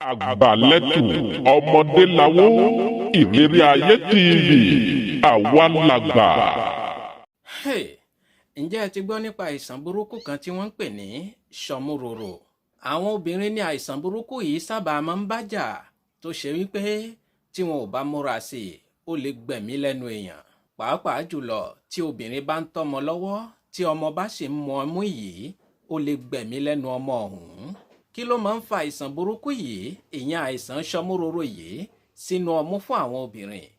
Àgbàlẹ́tù ọmọdé lawó. Ìrírí Ayé TV, àwa làgbà. Hey, ǹjẹ́ ẹ ti gbọ́ nípa àìsàn burúkú kan tí wọ́n ń pè ní ṣọmúrorò? Àwọn obìnrin ní àìsàn burúkú yìí sábà máa ń bá jà, tó ṣe wípé tí wọn ò bá múra sí i, ó lè gbẹ̀mí lẹ́nu èèyàn, pàápàá jùlọ tí obìnrin bá ń tọ́mọ lọ́wọ́, tí ọmọ bá sì ń mu ọmú yìí, ó lè gbẹ̀mí lẹ́nu ọmọ ọ̀hún. Kí ló máa ń fa àìsàn burúkú yìí, ìyẹn àìsàn ṣọmúrorò yìí, sínú ọmú fún àwọn obìnrin?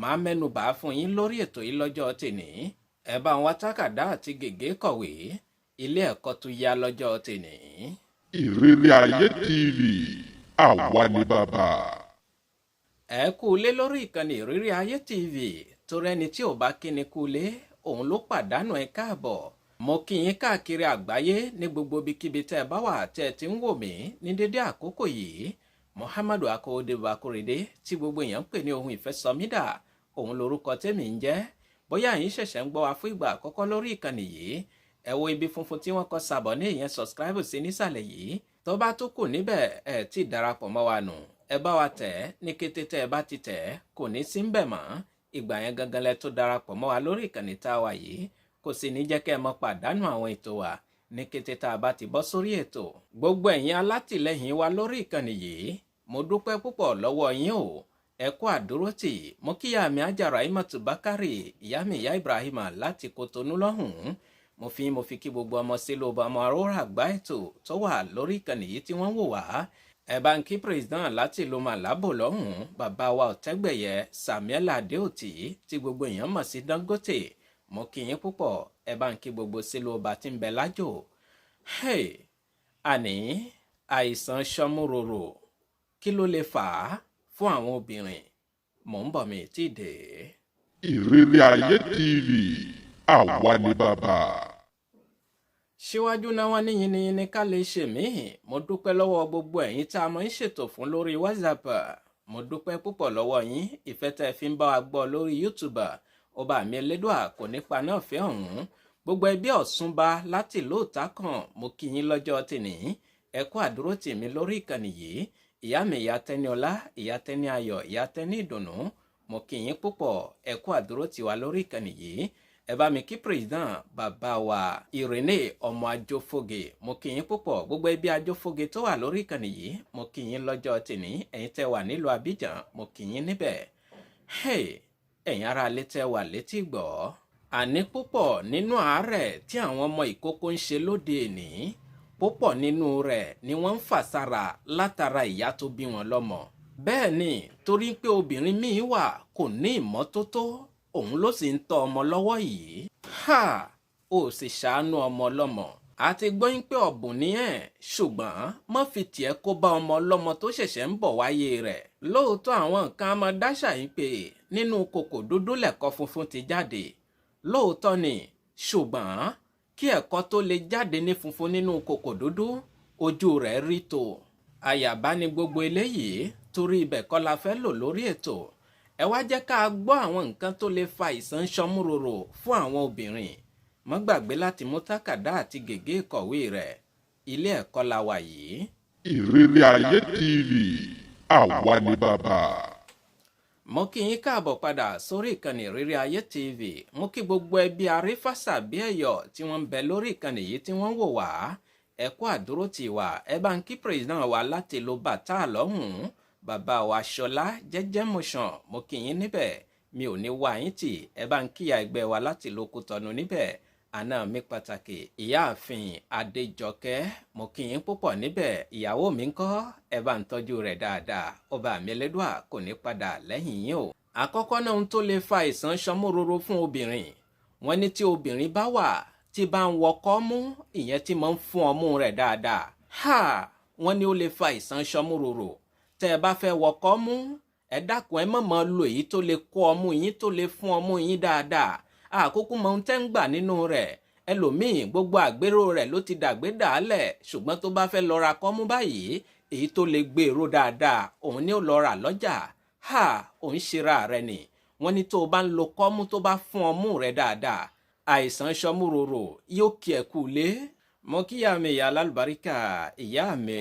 Màá mẹ́nu bà á fún yín lórí ètò yìí lọ́jọ́ tèní. Ẹ bá ń wá tákàdá àti gègé kọ̀wé. Ilé ẹ̀kọ́ tó yá lọ́jọ́ tèní. Ìrírí Ayé TV, àwa ni bàbá. Ẹ kú ilé lórí ìkànnì Ìrírí Ayé TV. Torí ẹni tí ò bá kíni kú ilé, òun ló pàdánù. Ẹ káàbọ̀. Mo kí yín káàkiri àgbáyé ní gbogbo ibikíbi tẹ́ ẹ bá wà tẹ́ ẹ ti ń wò mí ní dédé àkókò yìí. Muhammadu Akowode Bakorede, tí gbogbo èèyàn ń pè ní Ohun Ìfẹ́sọmídà, òun lorúkọ tèmi ń jẹ́. Bóyá yín ṣẹ̀ṣẹ̀ ń gbọ́ wa fún ìgbà àkọ́kọ́ lórí ìkànnì yìí, ẹ wo ibi funfun tí wọ́n kọ sàbọ̀ ní, ìyẹn subscribe sí nísàlẹ̀ yìí. Tó bá tó kù níbẹ̀, ẹ tí ì darapọ̀ mọ́ wa nù. Ẹ bá wa tẹ̀ ẹ́. Ní kété tẹ́ ẹ bá ti tẹ̀ ẹ́, kò ní sí ń bẹ̀ mọ́. Ìgbà yẹn gangan lẹ tó darapọ̀ mọ́ wa lórí ìkànnì tá a wà yìí. Kò sì ní jẹ́ kẹ́ ẹ mọ́ pàdánù àwọn ètò wa ní kété tá a bá ti bọ́ sórí ètò. Gbogbo ẹ̀yin alátìlẹ́yìn wa lórí ìkànnì yìí, mo dúpẹ́ púpọ̀ lọ́wọ́ yín o. Ẹ kú àdúrótì. Mo kíyà mi Àjàrà Imatu Bakari, ìyá mi, ìyá Ibrahima láti Kotonu lọ́hùn-ún. Mo fi kí gbogbo ọmọ sílùú ọmọ aróra àgbá ètò tó wà lórí ìkànnì yìí tí wọ́n ń wò wá. Ẹ bá ń kí president láti ìlú Malabo lọ́hùn-ún, bàbá wa Ọ̀tẹ́gbẹ̀yẹ Samuel Adeoti, tí gbogbo èèyàn mọ̀ sí Dangote. Mo kí yín púpọ̀. Ẹ bá ń kí gbogbo sílùú ọba tí ń bẹ lájò. Hey, àní àìsàn ṣọmúrorò, kí ló lè fà á fún àwọn obìnrin? Mò ń bọ̀, mi tí ì dé. Ìrírí Ayé TV, àwa ni bàbá. Síwájú náà, wọ́n ní yìnyín ká lè ṣe míì. Mo dúpẹ́ lọ́wọ́ gbogbo ẹ̀yin tá a mọ̀ ń ṣètò fún lórí WhatsApp. Mo dúpẹ́ púpọ̀ lọ́wọ́ yín. Ìfẹ́ tẹ́ fi ń bá wa gbọ́ lórí YouTube, ọba mi Elédùà kò nípa náà fẹ́ ọ̀hún. Gbogbo ẹbí Ọ̀ṣunba láti lóòótá kan, mo kí yín lọ́jọ́ tìní. Ẹ kú àdúró tì mí lórí ìkànnì yìí. Ìyá mi, ìyá Tẹ́ni Ọlá, ìyá Tẹ́ni Ayọ̀, ìyá Tẹ́ni Ìdùnnú, mo kí yín púpọ̀. Ẹ kú àdúró tì wá lórí ìkànnì yìí. Ẹ bá mi kí president, bàbá wa Ìrẹ́nẹ̀ ọmọ Ajófóge. Mo kí yín púpọ̀. Gbogbo ẹbí Ajófóge tó wà lórí ìkànnì yìí, mo kí yín lọ́jọ́ tìní. Ẹ̀yin tẹ́ wà nílùú Abidjan, mo kí yín níbẹ̀. Hey, ẹ̀yin ará ilé tẹ́ wà létí gbọ́, àní púpọ̀ nínú àárẹ̀ tí àwọn ọmọ ìkókó ń ṣe lóde èní, púpọ̀ nínú rẹ̀ ni wọ́n ń fà sára látara ìyá tó bí wọn lọ́mọ. Bẹ́ẹ̀ ni, torí pé obìnrin míì wà, kò ní ìmọ́tótó, òun ló sì ń tọ́ ọmọ lọ́wọ́ yìí. Ha, ó sì ṣàánú ọmọ ọlọ́mọ. Àti gbọ́yìn pé ọ̀bùn ní ẹ̀, ṣùgbọ́n má fi tiẹ̀ kó bá ọmọ ọlọ́mọ tó ṣẹ̀ṣẹ̀ ń bọ̀ wáyé rẹ̀. Lóòótọ́, àwọn nǹkan á máa dáṣà yín pé nínú kòkò dúdú lẹ̀kọ́ funfun ti jáde. Lóòótọ́ ni, ṣùgbọ́n kí ẹ̀kọ́ tó lè jáde ní funfun nínú kòkò dúdú, ojú rẹ̀ rí tó. Àyàbá ni gbogbo eléyìí, torí ibẹ̀ kọ́ la fẹ́ lò lórí ètò. Ẹ wá jẹ́ ká gbọ́ àwọn nǹkan tó lè fa àìsàn ṣọmúrorò fún àwọn obìnrin. Má gbàgbé láti mú tákàdá àti gègé ìkọ̀wé rẹ̀. Ilé ẹ̀kọ́ la wà yìí. Ìrírí Ayé TV, àwa ni bàbá. Mo kí yín káàbọ̀ padà sórí ìkànnì Ìrírí Ayé TV. Mo kí gbogbo ẹbí Arífàsàbí Ẹ̀yọ̀ tí wọ́n ń bẹ lórí ìkànnì yìí tí wọ́n ń wò wá. Ẹ kú àdúró tì wá. Ẹ bá ń kí president wa láti lo bàtà lọ́hùn-ún, bàbá wa Ṣọlá Jẹ́jẹ́ Motion. Mo kí yín níbẹ̀, mi ò ní wá yín tì. Ẹ bá ń kíyà ẹgbẹ́ wa láti lo Kútọ́nù níbẹ̀, àná mi pàtàkì, Ìyáàfin Adéjọkẹ́. Mo kí yín púpọ̀ níbẹ̀. Ìyàwó mi ń kọ́? Ẹ bá ń tọ́jú rẹ̀ dáadáa. Ọba mi Elédùà kò ní padà lẹ́yìn yín o. Àkọ́kọ́ náà, ohun tó lè fa àìsàn ṣọmúroro fún obìnrin, wọ́n ní tí obìnrin bá wà tí bá ń wọkọ́ mú, ìyẹn tí máa ń fún ọmú rẹ̀ dáadáa, ha, wọ́n ní ó lè fa àìsàn ṣọmúroro. Tẹ́ ẹ bá fẹ́ wọkọ́ mú, ẹ dákun, ẹ má máa lo èyí tó lè kó ọmú yín, tó lè fún ọmú yín dáadáa. Àkókò mọ ohun tẹ́ ń gbà nínú rẹ̀. Ẹlòmíì, gbogbo àgbérò rẹ̀ ló ti dàgbé dàálẹ̀, ṣùgbọ́n tó bá fẹ́ lọ ra kọ́mú báyìí, èyí tó lè gbèrò dáadáa òun ni ó lọ rà lọ́jà. Ha, òun ṣera rẹ̀ ni. Wọ́n ní tó o bá ń lo kọ́mú tó bá fún ọmú rẹ̀ dáadáa, àìsàn ṣọmúrorò yóò kí ẹ kú lé. Mo kíyà mi ìyá alálùbáríkà, ìyá mi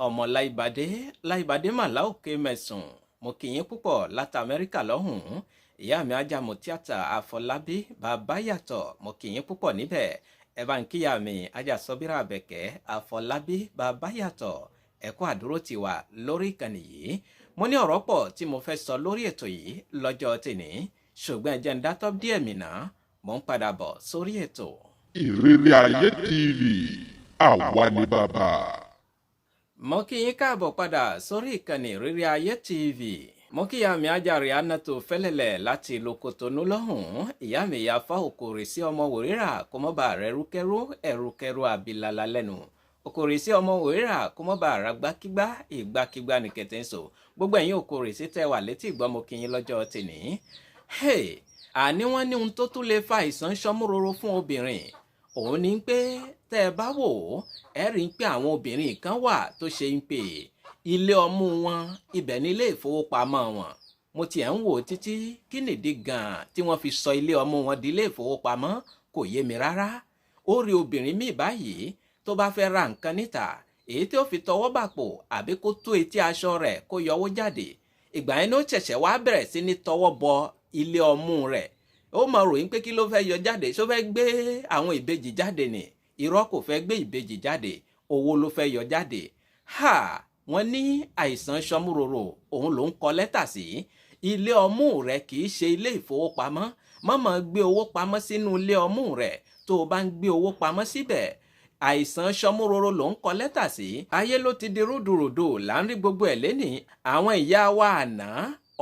ọmọ Láìbàdé, Láìbàdé màlá òkè mẹ̀sùn. Mo kí yín púpọ̀ láti Amẹ́ríkà lọ́hùn-ún. Ìyá mi Ajámu Tíátà Àfọlábí Bàbá Yàtọ̀, mo kí yín púpọ̀ níbẹ̀. Ẹ bá ń kíyà mi Ajásọ́bírà Àbẹ̀kẹ́ Àfọlábí Bàbá Yàtọ̀. Ẹ kú àdúró ti wà lórí ìkànnì yìí. Mo ní ọ̀rọ̀ pọ̀ tí mo fẹ́ sọ lórí ètò yìí lọ́jọ́ tèní, ṣùgbọ́n ẹ jẹ́ ń dátọ́ díẹ̀ mìíràn, mò ń padà bọ̀ sórí ètò. Ìrírí Ayé TV, àwa ni bàbá. Mo kí yín káàbọ̀ padà sórí ìkànnì Ìrírí Ayé TV. Mo kí ìyá mi Ajáre Anato Fẹ́lẹ́lẹ̀ láti ìlú Kòtónú lọ́hùn-ún. Ìyá mi ìyá fa òkòrè sí ọmọ wòrírà kó mọ́ bá rẹ̀ rúkẹ́rú ẹ̀rúkẹ́rú àbílala lẹ́nu. Òkòrè sí ọmọ wòrírà kó mọ́ bá rà gbákígbá ìgbàkígbá ní kẹ̀tẹ́ ń sọ. Gbogbo ẹ̀yin òkòrè sí tẹ́ wà létí ìgbọ́, mo kí yín lọ́jọ́ tèní. Hey, àní wọ́n ní ohun tó tún lè fa àìsàn sọmúroro fún obìnrin òun ni pé tẹ́ ẹ bá wò ó, ẹ rí i pé àwọn obìnrin kan wà tó ṣe ń pè ilé ọmú wọn ibẹ̀ ní ilé ìfowópamọ́ wọn. Mo tiẹ̀ ń wò ó títí, kí nìdí gan-an tí wọ́n fi sọ ilé ọmú wọn di ilé ìfowópamọ́ kò yé mi rárá. Ó rí obìnrin míì báyìí tó bá fẹ́ ra nǹkan níta, èyí tí ó fi tọwọ́ bàpò àbí kó tó etí aṣọ rẹ̀ kó yọwó jáde, ìgbà yẹn ló ṣẹ̀ṣẹ̀ wá bẹ̀rẹ̀ sí ní tọwọ́ bọ ilé ọmú rẹ̀. Ó máa ròyìn pé kí ló fẹ́ yọ jáde, ṣó fẹ́ gbé àwọn ìbejì jáde ni? Irọ́, kò fẹ́ gbé ìbejì jáde, owó ló fẹ́ yọ jáde. Ha, wọ́n ní àìsàn sọmúròrò òun ló ń kọ lẹ́tà sí. Ilé ọmú rẹ kì í ṣe ilé ìfowópamọ́. Má máa gbé owó pamọ́ sínú ilé ọmú rẹ. Tó o bá ń gbé owó pamọ́ síbẹ̀, àìsàn sọmúròrò ló ń kọ lẹ́tà sí. Ayé ló ti di rúdurùdu, là ń rí gbogbo ẹ̀ lénìí. Àwọn ìyá wa àná,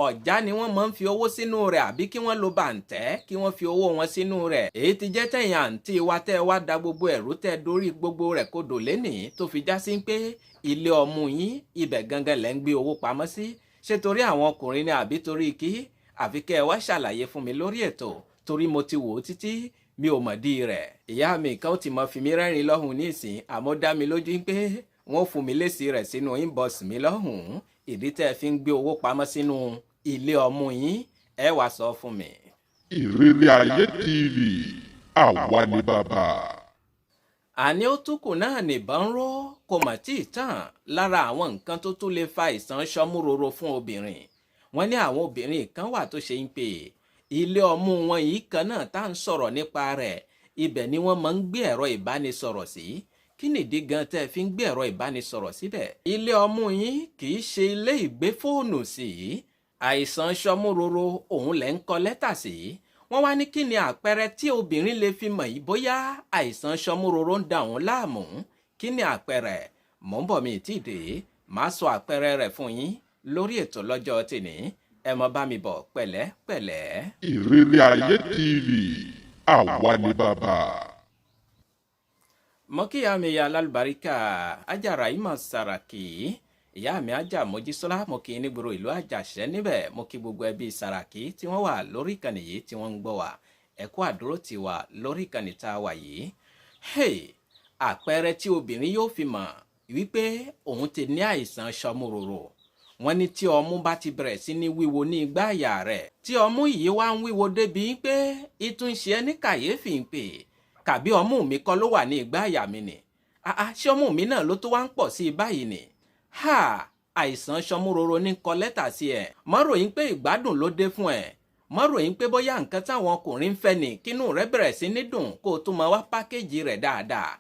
ọ̀já ni wọ́n máa ń fi owó sínú rẹ̀, àbí kí wọ́n lo bàǹtẹ́ kí wọ́n fi owó wọn sínú rẹ̀. Èyí ti jẹ́ tẹ̀yìn àǹtí wa tẹ́ wá da gbogbo ẹ̀rú tẹ́ dórí gbogbo rẹ̀ kodò lénìí, tó fi já sí pé ilé ọmú yín ibẹ̀ gangan lẹ́ ń gbé owó pamọ́ sí. Ṣé torí àwọn ọkùnrin ni àbí torí kí? Àfi kẹ́ ẹ wá ṣàlàyé fún mi lórí ètò, torí mo ti wò ó títí mi ò mọ̀ dí rẹ̀. Ìyá mi kan ó ti mọ fi mí rẹ́rìn lọ́hùn nísìn, àmọ́ dá mi lójú pé wọ́n fún mi lésì rẹ̀ sínú inbox mi lọ́hùn. Ìdí tẹ́ ẹ fi ń gbé owó pamọ́ sínú ilé ọmú yín, ẹ wá sọ fún mi. Ìrírí Ayé TV, àwa ni bàbá. Àní ó tún kù náà nìbọn ró, kò mà tí ì tàn lára àwọn nǹkan tó tún lè fa àìsàn sọmúroro fún obìnrin. Wọ́n ní àwọn obìnrin kan wà tó ṣe ń pè ilé ọmú wọn yìí kan náà tá à ń sọ̀rọ̀ nípa rẹ̀, ibẹ̀ ni wọ́n máa ń gbé ẹ̀rọ ìbánisọ̀rọ̀ sí. Kí nìdí gan tẹ́ ẹ fi ń gbé ẹ̀rọ ìbánisọ̀rọ̀ síbẹ̀? Ilé ọmú yín kì í ṣe ilé ìgbé fóònù sí. Àìsàn sọmúroro òun lẹ́ ń kọ lẹ́tà sí. Wọ́n wá ní kí ni àpẹẹrẹ tí obìnrin lè fi mọ̀ yìí bóyá àìsàn sọmúroro ń da òun láàmú? Kí ni àpẹẹrẹ? Mò ń bọ̀, mi ì tí ì dé. Màá sọ àpẹẹrẹ rẹ̀ fún yín lórí ètò lọ́jọ́ tèní. Ẹ mọ bá mi bọ̀ pẹ̀lẹ́pẹ̀lẹ́. Ìrírí Ayé TV, àwa ni bàbá. Mo kí ìyá mi ìyá alálùbáríkà Ajára Ìmọ̀ Sàràkí, ìyá mi Ajá Mojísọ́lá, mo kí i nígboro ìlú Àjàṣẹ́ níbẹ̀. Mo kí gbogbo ẹbí Sàràkí tí wọ́n wà lórí ìkànnì yìí tí wọ́n ń gbọ́ wa. Ẹ kú àdúró ti wà lórí ìkànnì tá a wà yìí. Hey, àpẹẹrẹ tí obìnrin yóò fi mọ̀ wípé òun ti ní àìsàn sọmúròrò, wọ́n ní tí ọmú bá ti bẹ̀rẹ̀ sí ní wíwo ní igbá àyà rẹ̀, tí ọmú yìí wá ń wíwo débi pé ìtúnṣe ẹ ní kàyéfì ń pè kàbí ọmú mi kọ́ ló wà ní igbá àyà mi ni? Àá, ṣé ọmú mi náà ló tó wá ń pọ̀ sí i báyìí ni? Ha, àìsàn sọmúroro ní kọ lẹ́tà sí ẹ. Má ròyìn pé ìgbádùn ló dé fún ẹ. Má ròyìn pé bóyá nǹkan táwọn ọkùnrin ń fẹ́ ni, kínú rẹ bẹ̀rẹ̀ sí ní dùn kó o tún máa wá pákéjì rẹ̀ dáadáa.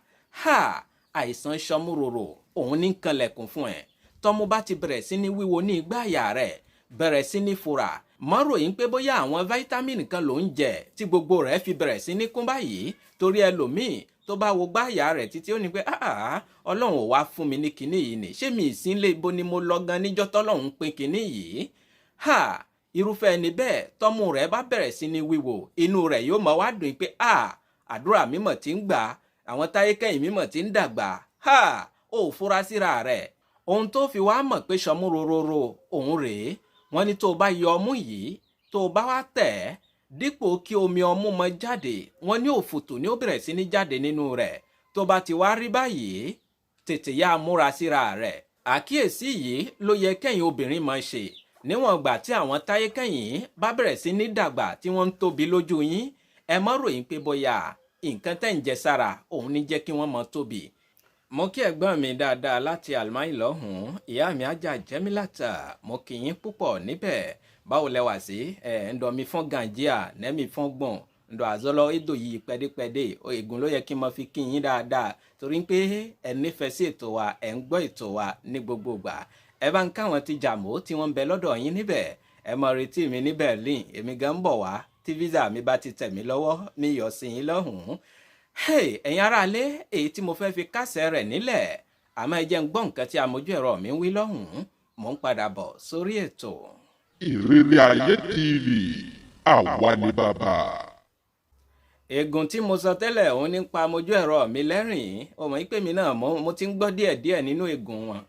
Ha, àìsàn sọmúroro òun ní kanlẹ̀kùn fún ẹ. Tọ́mú bá ti bẹ̀rẹ̀ sí ní wíwo ní igbá àyà rẹ̀, bẹ̀rẹ̀ sí ní fura. Má ròyìn pé bóyá àwọn fáítámìnì kan ló ń jẹ tí gbogbo rẹ̀ fi bẹ̀rẹ̀ sí ní kún báyìí, torí ẹlòmíì tó bá wo gbá àyà rẹ̀ títí ó ní pé áà, Ọlọ́run ò wá fún mi ní kinní yìí ni, ṣé mi ìsínlé ibo ni mo lọ gan níjọ́ tọ́lọ́run pín kinní yìí? Ha, irúfẹ́ ẹni bẹ́ẹ̀, tọ́mú rẹ̀ bá bẹ̀rẹ̀ sí ní wíwo, inú rẹ̀ yóò máa wá dùn pé à, àdúrà mímọ̀ tí ń gbà, àwọn táyé kẹ́yìn mímọ̀ tí ń dàgbà. Ha, ó fura síra rẹ̀. Ohun tó fi wá mọ̀ pé sọmú rororo òun rèé, wọ́n ní tó o bá yọ ọmú yìí, tó o bá wá tẹ̀ ẹ́, dípò kí omi ọmú mọ jáde, wọ́n ní òfùtù ní ó bẹ̀rẹ̀ sí ní jáde nínú rẹ̀. Tó bá ti wá rí báyìí, tètè yá múra síra rẹ̀. Àkíyèsí yìí ló yẹ kẹ́yìn obìnrin máa ṣe níwọ̀n ìgbà tí àwọn táyé kẹ́yìn bá bẹ̀rẹ̀ sí ní dàgbà tí wọ́n ń tóbi lójú yín. Ẹ má ròyìn pé bóyá Nǹkan tẹ́ ń jẹ sára òun ní jẹ́ kí wọ́n mọ tóbi. Mo kí ẹ̀gbọ́n mi dáadáa láti Àlmáì lọ́hùn-ún, ìyá mi ajá Jẹ́mílàtà, mo kí yín púpọ̀ níbẹ̀. Báwo lẹ wà sí? Ẹ̀ ń dọ̀ mi fún gànjíà nẹ́mi fún gbọ̀n ǹdọ̀ àzọ́lọ́ èdò yìí pẹ́dépẹ́dé. Ègún ló yẹ kí n mọ fi kí yín dáadáa torí pé ẹ nífẹ̀ẹ́ sí ètò wa, ẹ̀ ń gbọ́ ètò wa ní gbogbo ìgbà. Ẹ bá ń káwọn ti jàmó tí wọ́n ń bẹ lọ́dọ̀ yín níbẹ̀. Ẹ mọ retí mi ní Berlin, èmi gan ń bọ̀ wá tí visa mi bá ti tẹ̀ mí lọ́wọ́ mi yọ̀ sí yín lọ́hùn-ún. Ẹ̀yin aráalé, èyí tí mo fẹ́ fi kásẹ̀ rẹ̀ nílẹ̀, àmọ́ ẹ jẹ́ ń gbọ́ nǹkan tí amójú ẹ̀rọ mi ń wí lọ́hùn-ún. Mò ń padà bọ̀ sórí ètò. Ìrírí Ayé TV, àwa ni bàbá. Ègùn tí mo sọ tẹ́lẹ̀ òun nípa amójú ẹ̀rọ mi lẹ́rìn-ín. Ó mọ̀ pé mi náà mo ti ń gbọ́ díẹ̀díẹ̀ nínú ègùn wọn.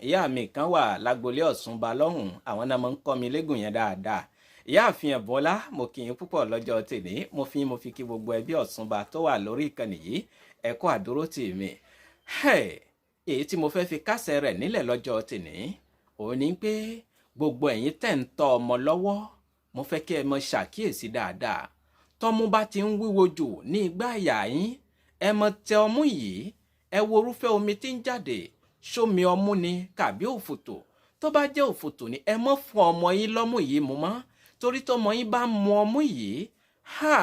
Ìyá mi kan wà lágbolé Ọ̀ṣunba lọ́hùn-ún, àwọn náà máa ń kọ́ mi légùn yẹn dáadáa. Ìyáàfin Ẹ̀bọ́lá, mo kì í púpọ̀ lọ́jọ́ tèmi. Mo fi kí gbogbo ẹbí Ọ̀ṣunba tó wà lórí ìkànnì yìí, ẹ kú àdúró tì mí. Èyí tí mo fẹ́ fi kásẹ̀ rẹ̀ nílẹ̀ lọ́jọ́ tèmi òun ni pé gbogbo ẹ̀yin tẹ̀ ń tọ́ ọmọ lọ́wọ́, mo fẹ́ kí ẹ mọ ṣàkíyèsí dáadáa. Tọ́mú bá ti ń wíwo jù ní igbá àyà yín, ẹ mọ tẹ ọmú yìí, ẹ wo irúfẹ́ omi tí ń jáde, ṣómi ọmú ni kàbí òfòtò. Tó bá jẹ́ òfòtò ni, ẹ mọ́ fún ọmọ yín lọ́mú yìí mu mọ́, torí tọmọ yín bá mu ọmú yìí, ha,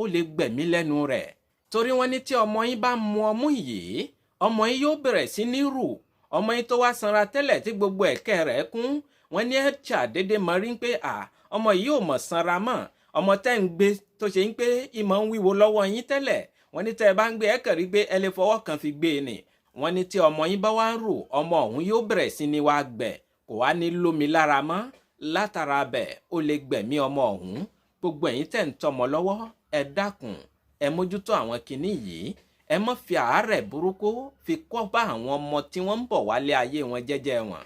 ó lè gbẹ̀mí lẹ́nu rẹ̀. Torí wọ́n ní tí ọmọ yín bá mu ọmú yìí, ọmọ yín yóò bẹ̀rẹ̀ sí ní rù. Ọmọ yín tó wá sanra tẹ́lẹ̀ tí gbogbo ẹ̀kẹ́ rẹ̀ kún, wọ́n ní ẹ̀ ṣàdédé mọ rí pé à, ọmọ yìí ò mọ̀ sanra mọ́. Ọmọ tẹ́ ń gbé tó ṣe ń pé ìmọ̀ ń wíwo lọ́wọ́ yín tẹ́lẹ̀, wọ́n ní tẹ́ ẹ bá ń gbé ẹ kàn rí pé ẹ lè fọwọ́ kan fi gbé e nì. Wọ́n ní tí ọmọ yín bá wá ń rù, ọmọ ọ̀hún yóò bẹ̀rẹ̀ sí ní wá gbẹ, kò wá ní lómi lára mọ́. Látara bẹ̀ ó lè gbẹ̀mí ọmọ ọ̀hún. Gbogbo ẹ̀yin tẹ́ ń tọ́mọ lọ́wọ́, ẹ dákun, ẹ mójútó àwọn kinní yìí. Ẹ má fi àárẹ̀ burúkú fi kọ́ bá àwọn ọmọ tí wọ́n ń bọ̀ wálé ayé wọn jẹ́jẹ́ wọn.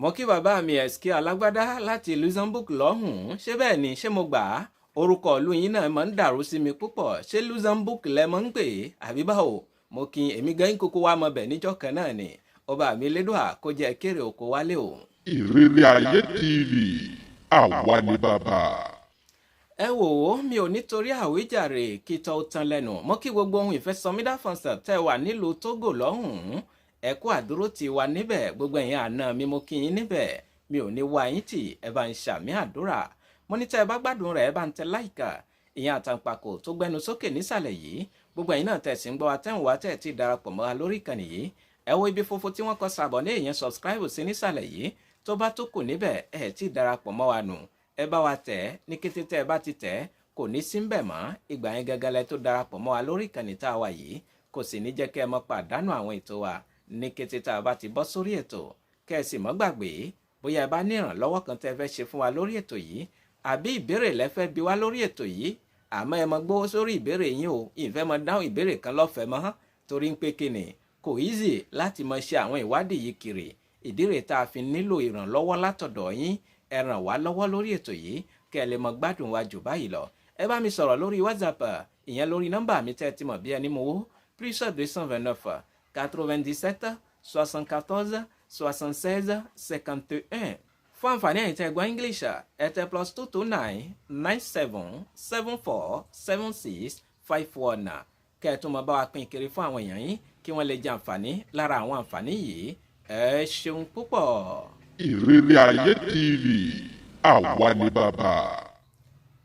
Mo kí bàbá mi Ẹ̀sìkí Alágbádá láti Luxembourg lọ́hùn-ún. Ṣé bẹ́ẹ̀ ni? Ṣé mo gbà á? Orúkọ ìlú yín náà máa ń dàrú sí mi púpọ̀. Ṣé Luxembourg lẹ máa ń pè é àbí báwo? Mo kí èmi gan kókó wá mọ bẹ̀ níjọ́ kan náà ni. Ọba mi lédùá kó jẹ́ kéré oko wálé o. Ìrírí Ayé TV, àwa ni bàbá. Ẹ wò ó, mi ò nítorí àwíjàre kí tọ́ ó tán lẹ́nu. Mo kí gbogbo ohun ìfẹ́sọmídà fọ̀nsẹ̀ tẹ́ wà nílùú Togo lọ́hùn-ún. Ẹ kú àdúró ti wa níbẹ̀. Gbogbo ẹ̀yin àna mi, mo kí yín níbẹ̀. Mi ò ní wá yín tì, ẹ bá ń ṣàmì àdúrà. Mo ní tẹ́ ẹ bá gbádùn rẹ̀, ẹ bá ń tẹ láìkà, ìyẹn àtàǹpàkò tó gbẹnu sókè nísàlẹ̀ yìí. Gbogbo ẹ̀yin náà tẹ̀sí ń gbọ́ wa tẹ́ ń wá tẹ̀ tí darapọ̀ mọ́ wa lórí ìkànnì yìí, ẹ wo ibi funfun tí wọ́n kọ sàbọ̀ ní ìyẹn subscribe sí nísàlẹ̀ yìí. Tó bá tó kù níbẹ̀, ẹ tí darapọ̀ mọ́ wa nù, ẹ bá wa tẹ̀. Ní kété tẹ́ ẹ bá ti tẹ̀, kò ní sí ńbẹ̀ mọ́. Ìgbà yẹn gangan lẹ tó darapọ̀ mọ́ wa lórí ìkànnì tá a wà yìí. Kò sì ní jẹ́ kẹ́ ẹ mọ́ pàdánù àwọn ètò wa ní kété tá a bá ti bọ́ sórí ètò. Kẹ́ ẹ sì mọ́ gbàgbé, bóyá ẹ bá ní ìrànlọ́wọ́ kan tẹ́ ẹ fẹ́ ṣe fún wa lórí ètò yìí, àbí ìbéèrè lẹ fẹ́ bi wá lórí ètò yìí, àmọ́ ẹ mọ gbówó sórí ìbéèrè yín o. Ìfẹ́ mọ dáhùn ìbéèrè kan lọ́fẹ̀ẹ́ mọ́, torí ń pé kíni, kò easy láti mọ ṣe àwọn ìwádìí yìí kiri. Ìdí rèé tá a fi nílò ìrànlọ́wọ́ látọ̀dọ̀ yín. Ẹ ràn wá lọ́wọ́ lórí ètò yìí kẹ́ ẹ lè mọ gbádùn wa jù báyìí lọ. Ẹ bá mi sọ̀rọ̀ lórí WhatsApp, ìyẹn lórí nọ́mbà mi tẹ́ ẹ ti mọ̀ bí ẹni mowó, +229 97 74 76 51. Fún àǹfààní ẹ̀yin tẹ́ gbọ́ English, ẹ tẹ +229 97 74 76 51. Kẹ́ ẹ tún mọ bá wa pín kiri fún àwọn èèyàn yín kí wọ́n lè jẹ àǹfààní lára àwọn àǹfààní yìí. Ẹ ṣeun púpọ̀. Ìrírí Ayé TV, àwa ni bàbá.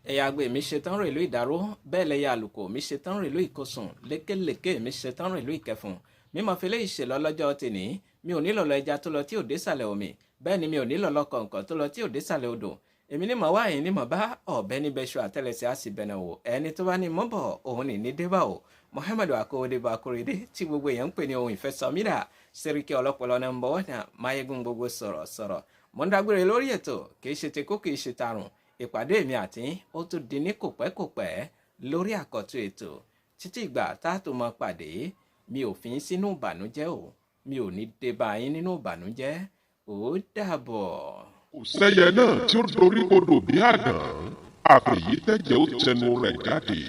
Ẹ̀yà àgbè mi ṣetán rèlú ìdáró, bẹ́ẹ̀ lẹ́yà àlùkò mi ṣetán rèlú ìkosùn, lékelèké mi ṣetán rèlú ìkẹfùn. Mímọ fi léyìí ṣe lọ lọ́jọ́ tèní. Mi ò nílò lọ ẹja tó lọ tí ò dé sàlẹ̀ omi, bẹ́ẹ̀ ni mi ò nílò lọ kọ̀ǹkọ̀ tó lọ tí ò dé sàlẹ̀ odò. Èmi ní mọ̀ wá, ẹ̀yin ní mọ̀ bá, ọ̀bẹ níbẹ̀ ṣọ àtẹ́lẹsẹ̀ á sì bẹ̀nẹ̀ wò. Ẹni tó bá ní mọ́ bọ̀ òun ní ní débà o. Muhammadu Akowode Akorede tí gbogbo èèyàn ń pè ní ohun ìfẹ́sọmídà, Sẹ́ríkì ọlọ́pọlọ nọ́mbà wọ́n, máyégún gbogbo sọ̀rọ̀ sọ̀rọ̀. Mo ń dágbére lórí ètò, kì í ṣe tekú, kì í ṣe tarùn. Ìpàdé mi àti ó tún di ní kòpẹ́kòpẹ́ lórí àkọ́tún ètò. Títí ìgbà tá a tó mọ pàdé, mi ò fi yín sínú ìbànújẹ́ o, mi ò ní dé bá yín nínú ìbànújẹ́. Ó dàbọ̀. Kò sẹ́yẹ náà tí ó dorí kodò bí àdán, àfẹ̀yí tẹ̀jẹ̀ ó tẹnu rẹ̀ jáde.